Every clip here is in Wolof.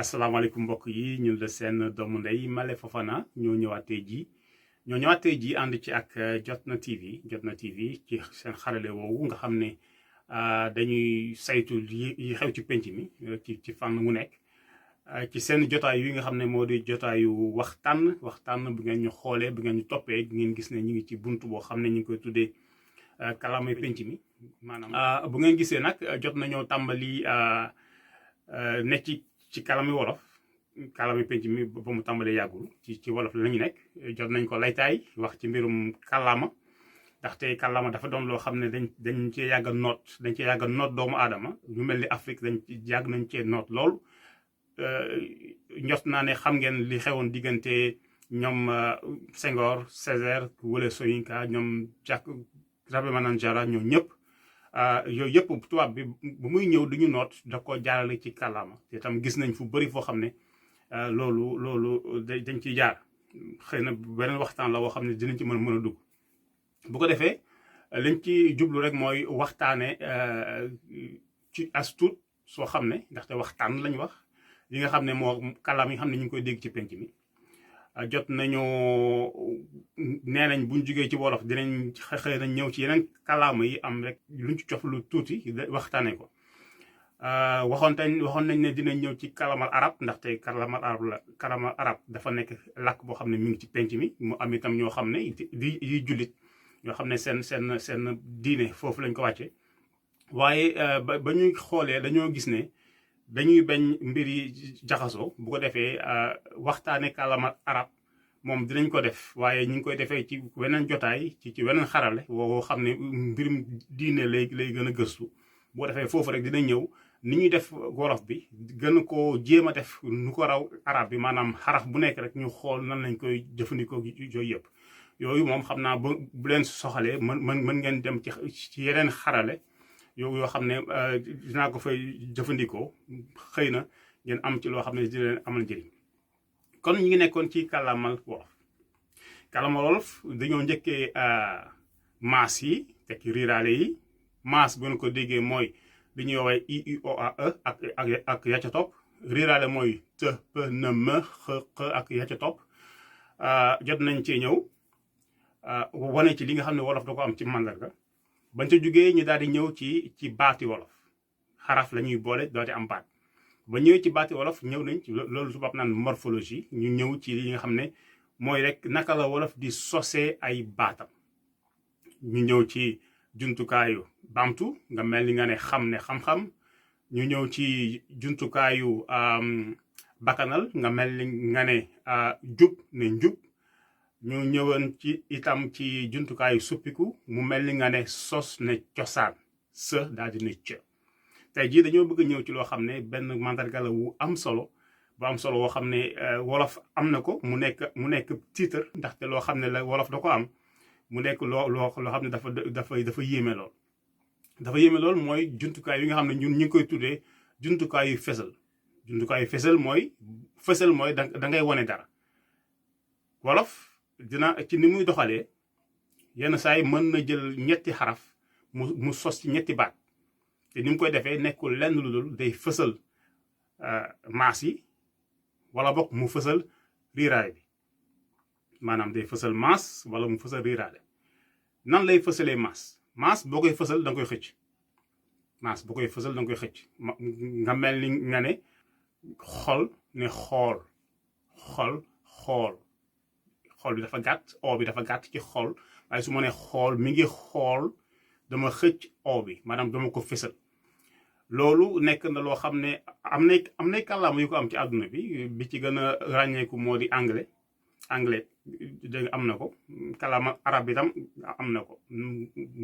asalaamaaleykum mbokk yi ñun la seen doomu ndey Male Fofana ñoo ñëwaat tey jii ànd ci ak Jotna TV ci seen xarale woowu nga xam ne dañuy saytu yi xew ci penc mi ci fànn mu nekk ci seen jotaay yi nga xam ne moo di jotaayu waxtaan bu ngeen ñu xoolee bu ngeen ñu toppee ngeen gis ne ñu ngi ci bunt boo xam ne ñu ngi koy tuddee kàllaamay penc mi maanaam bu ngeen gisee nag jot nañoo tàmbali ne ci kàllaami wolof kàllaami penc mi ba mu tàmbalee yàggul ci wolof la ñu nekk jot nañ ko laytaay wax ci mbirum kàllaama ndaxte kàllaama dafa doon loo xam ne dañ cee yàgg a noot doomu aadama ñu mel ni Afrique yàgg nañ cee noot lool njot naa ne xam ngeen li xewoon diggante ñoom Senghor Césaire Wole Soyinka ñoom Rabémanangara ñoom ñëpp yooyu yëpp tubaab bi bu muy ñëw duñu noot da ko jaarale ci kàllaama te tam gis nañ fu bëri foo xam ne loolu dañ ciy jaar xëy na beneen waxtaan la woo xam ne dinañ ci mën a dugg bu ko defee liñ ci jublu rek mooy waxtaane ci as tuut soo xam ne ndaxte waxtaan lañ wax li nga xam ne moo kàllaam yi nga xam ne ñu ngi koy dégg ci penc mi jot nañoo nee nañ buñ jugee ci wolof dinañ xëy na ñëw ci yeneen kàllaama yi am rek luñ ci cof lu tuuti waxtaanee ko waxoon nañ ne dinañ ñëw ci kàllaamal arab ndaxte kàllaamal arab dafa nekk làkk boo xam ne mi ngi ci penc mi mu am itam ñoo xam ne di jullit ñoo xam ne seen diine foofu lañ ko wàcce waaye ba ñuy xoolee dañoo gis ne dañuy bañ mbir yi jaxasoo bu ko defee waxtaane kàllaama arab moom dinañ ko def waaye ñu ngi koy defee ci weneen jotaay ci weneen xarale woo xam ne mbirum diine lay gën a gëstu bu ko defee foofu rek dinañ ñëw ni ñuy def wolof bi gën koo jéem a def nu ko raw arab bi maanaam xaraf bu nekk rek ñu xool nan lañ koy jëfandikoo yooyu yëpp yooyu moom xam naa bu leen soxalee mën ngeen dem ci yeneen xarale yoo xam ne dinaa ko fay jëfandikoo xëy na ngeen am ci loo xam ne dina leen amal njëriñ kon ñu ngi nekkoon ci kàllaamal wolof dañoo njëkkee maas yi tekki riiraale yi maas bu ngeen ko déggee mooy li ñuy woowee IUOAE ak ya ca topp riiraale mooy të p n m x ak ya ca topp jot nañ cee ñëw wane ci li nga xam ne wolof da ko am ci màndarga bañ ca jógee ñu daal di ñëw ci baati wolof xaraf la ñuy boole doo ci am baat ba ñëwee ci baati wolof ñëw nañ ci loolu tubaab naan morphologie ñu ñëw ci li nga xam ne mooy rek naka la wolof di sosee ay baatam ñu ñëw ci jumtukaayu baamtu nga mel ni nga ne xam ne xam-xam ñu ñëw ci jumtukaayu bakkanal nga mel ni nga ne jub ne njub ñu ñëwoon ci itam ci jumtukaayu suppiku mu mel ni nga ne sos ne cosaan sa daal di ne cë tey jii dañoo bëgg ñëw ci loo xam ne benn mandarga la wu am solo bu am solo woo xam ne wolof am na ko mu nekk titre ndaxte loo xam ne la wolof da ko am mu nekk loo xam ne dafa yéeme lool dafa yéeme lool mooy jumtukaay yi nga xam ne ñun ñu ngi koy tuddee jumtukaayu fesal mooy da ngay wone dara wolof dina ci ni muy doxalee yenn saa yi mën na jël ñetti xaraf mu sos ci ñetti baat te ni mu koy defee nekkul lenn lu dul day fësal maas yi wala bokk mu fësal riiraale bi maanaam day fësal maas wala mu fësal riiraale nan lay fësalee maas boo koy fësal da nga koy xëcc nga mel ni nga ne xol ne xool xool bi dafa gàtt o bi dafa gàtt ci xool waaye su ma ne xool mi ngi xool dama xëcc o bi maanaam dama ko fësal loolu nekk na loo xam ne am nay kàllaama yu ko am ci àdduna bi ci gën a ràññeeku moo di anglais dégg am na ko kàllaama arab bi tam am na ko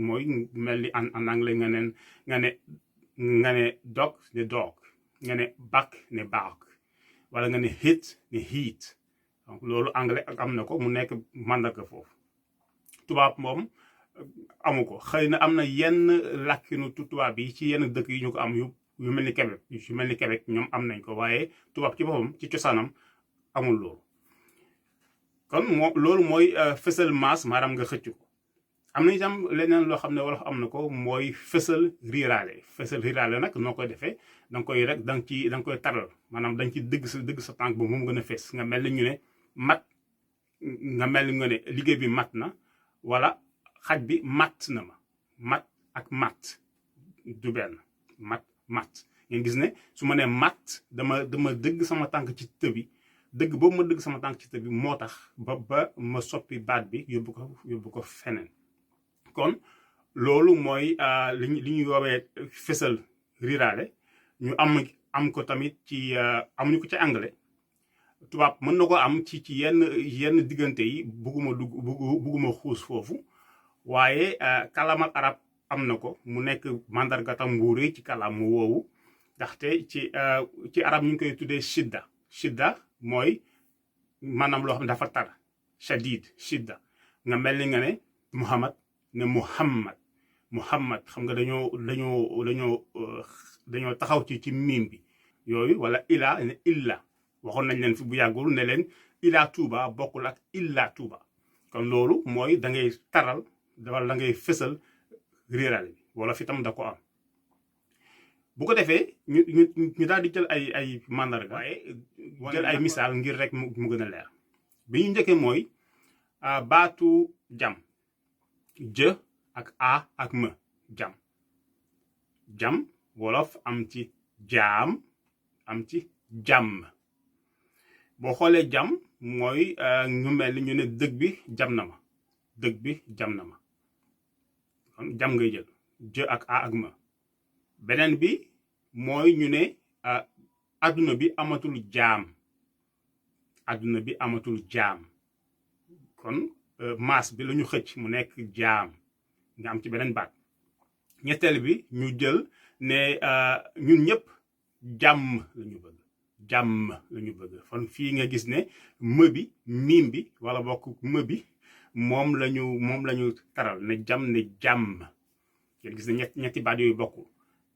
mooy mel ni en anglais nga ne dog ne dog nga ne back ne back wala nga ne hit ne heat donc loolu anglais am na ko mu nekk màndarga foofu tubaab moom amu ko xëy na am na yenn làkkinu tubaab yi ci yenn dëkk yi ñu ko am yu mel ni Québec ñoom am nañ ko waaye tubaab ci boppam ci cosaanam amul loolu kon loolu mooy fësal maas maanaam nga xëcc ko am na itam leneen loo xam ne wolof am na ko mooy fësal riiraale nag noo koy defee da nga koy rek da nga koy taral maanaam da nga ci dëgg sa tànk ba moom gën a fes nga mel ni ñu ne nga mel ni nga ne liggéey bi mat na wala xaj bi mat na ma mat ak mat du benn mat ngeen gis ne su ma nee mat dama dëgg sama tànk ci të bi dëgg boobu ma dëgg sama tànk ci të bi moo tax ba ma soppi baat bi yóbbu ko feneen kon loolu mooy li ñuy woowee fësal riiraale ñu am ko tamit amuñu ko ci anglais tubaab mën na ko am ci yenn diggante yi bugguma xuus foofu waaye kàllaama arab am na ko mu nekk mandarga tam bu rëy ci kàllaama woowu ndaxte ci arab ñu ngi koy tuddee shidda mooy maanaam loo xam ne dafa tar shidda nga mel ni nga ne muhammad xam nga dañoo taxaw ci miim bi yooyu wala illa waxoon nañ leen fi bu yàggul ne leen ila tuuba bokkul ak illa tuuba kon loolu mooy da ngay taral wala da ngay fësal riiraale bi wala fi tam da ko am bu ko defee ñu daal di jël ay mandarga jël ay misaal ngir rek mu gën a leer bi ñu njëkkee mooy baatu jam jë ak a ak m jam wolof am ci jaam am ci jàmm boo xoolee jam mooy ñu mel ni ñu ne dëgg bi jam na ma kon jam ngay jël jë ak a ak ma beneen bi mooy ñu ne adduna bi amatul jaam kon maas bi la ñu xëcc mu nekk jaam nga am ci beneen baat ñetteel bi ñu jël ne ñun ñëpp jàmm la ñu bëgg kon fii nga gis ne më bi miim bi wala bokk më bi moom la ñu taral ne jam ne jàmm ngeen gis ne ñetti baat yooyu bokkul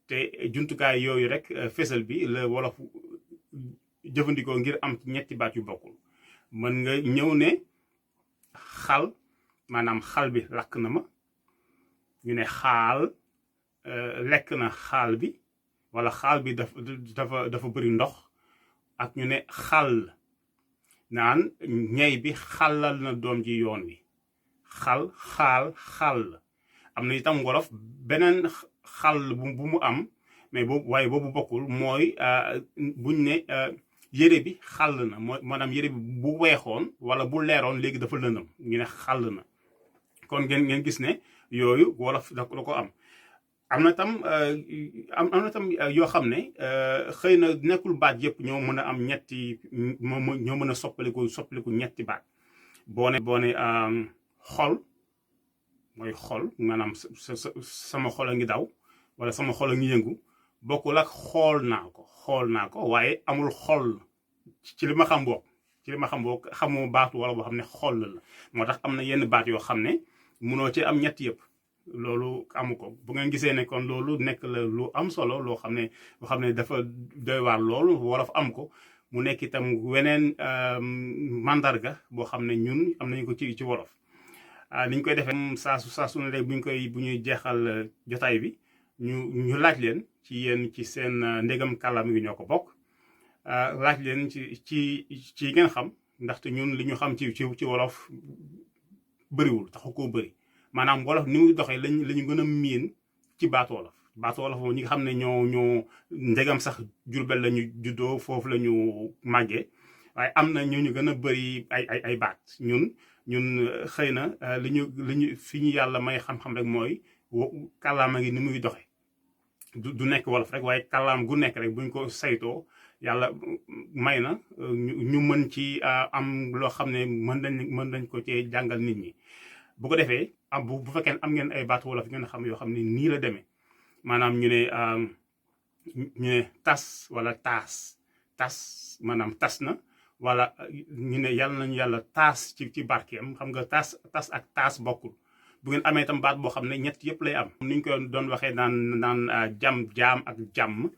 te jumtukaay yooyu rek fésal bi la wolof jëfandikoo ngir am ci ñetti baat yu bokkul mën nga ñëw ne xal maanaam xal bi lakk na ma ñu ne xaal lekk na xaal bi wala xaal bi dafa bëri ndox ak ñu ne xal naan ñey bi xalal na doom ji yoon wi xal am na itam wolof beneen xal bu mu am mais boobu bokkul mooy buñ ne yére bi xàll na mooy maanaam yére bi bu weexoon wala bu leeroon léegi dafa lëndëm ñu ne xàll na kon ngeen gis ne yooyu wolof da ko am am na tam yoo xam ne xëy na nekkul baat yëpp ñoo mën a am ñoo mën a soppaliku ñetti baat boo ne xol mooy xol maanaam sama xol a ngi daw wala sama xol a ngi yëngu bokkul ak xool naa ko waaye amul xol ci li ma xam boog xamoo baatu wala boo xam ne xol la moo tax am na yenn baat yoo xam ne munoo ci am ñett yëpp loolu amu ko bu ngeen gisee ne kon loolu nekk la lu am solo loo xam ne dafa doy waar loolu wolof am ko mu nekk itam weneen mandarga boo xam ne ñun am nañu ko ci wolof ni ñu koy defee saa su ne rek bu ñuy jeexal jotaay bi ñu laaj leen ci yéen ci seen ndegam kàllaama gi ñoo ko bokk laaj leen ci ngeen xam ndaxte ñun li ñu xam ci wolof bëriwul taxu koo bëri maanaam wolof ni muy doxee la ñu gën a miin ci baatu wolof moom ñi nga xam ne ñoo ndegam sax Jurbel la ñu juddoo foofu la ñu màggee waaye am na ñu gën a bëri ay baat ñun xëy na li ñu fi ñu yàlla may xam-xam rek mooy kàllaama gi ni muy doxee du nekk wolof rek waaye kàllaam gu nekk rek buñ ko saytoo yàlla may na ñu mën ci am loo xam ne mën nañ ko cee jàngal nit ñi bu ko defee bu fekkee am ngeen ay baatu wolof ngeen xam yoo xam ne nii la demee maanaam ñu ne tas wala tas maanaam tas na wala ñu ne yàlla nañu yàlla taas ci barkeem xam nga tas ak taas bokkul bu ngeen amee itam baat boo xam ne ñett yëpp lay am ni ñu ko doon waxee naan jaam ak jàmm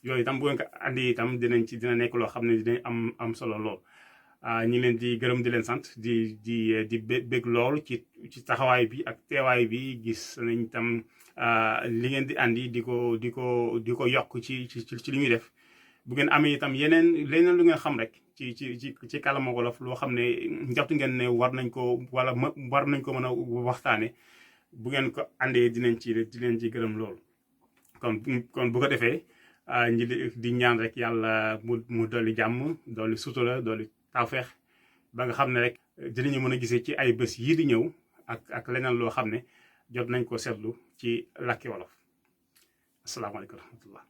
yooyu itam bu ngeen ko andi itam dina nekk loo xam ne dinañ am solo lool ñi leen di gërëm di leen sant di bég lool ci taxawaay bi ak teewaay bi gis nañ tam li ngeen di andi di ko yokk ci li ñuy def bu ngeen amee itam leneen lu ngeen xam rek ci kàllaama wolof loo xam ne njortu ngeen ne war nañ ko mën a waxtaane bu ngeen ko andee di leen ci gërëm lool kon bu ko defee ñi di ñaan rek yàlla mu dolli jàmm dolli sutura dolli tawfeex ba nga xam ne rek dinañu mën a gisee ci ay bés yii di ñëw ak leneen loo xam ne jot nañ ko seetlu ci làkki wolof asalaamaaleykum wa rahmatullah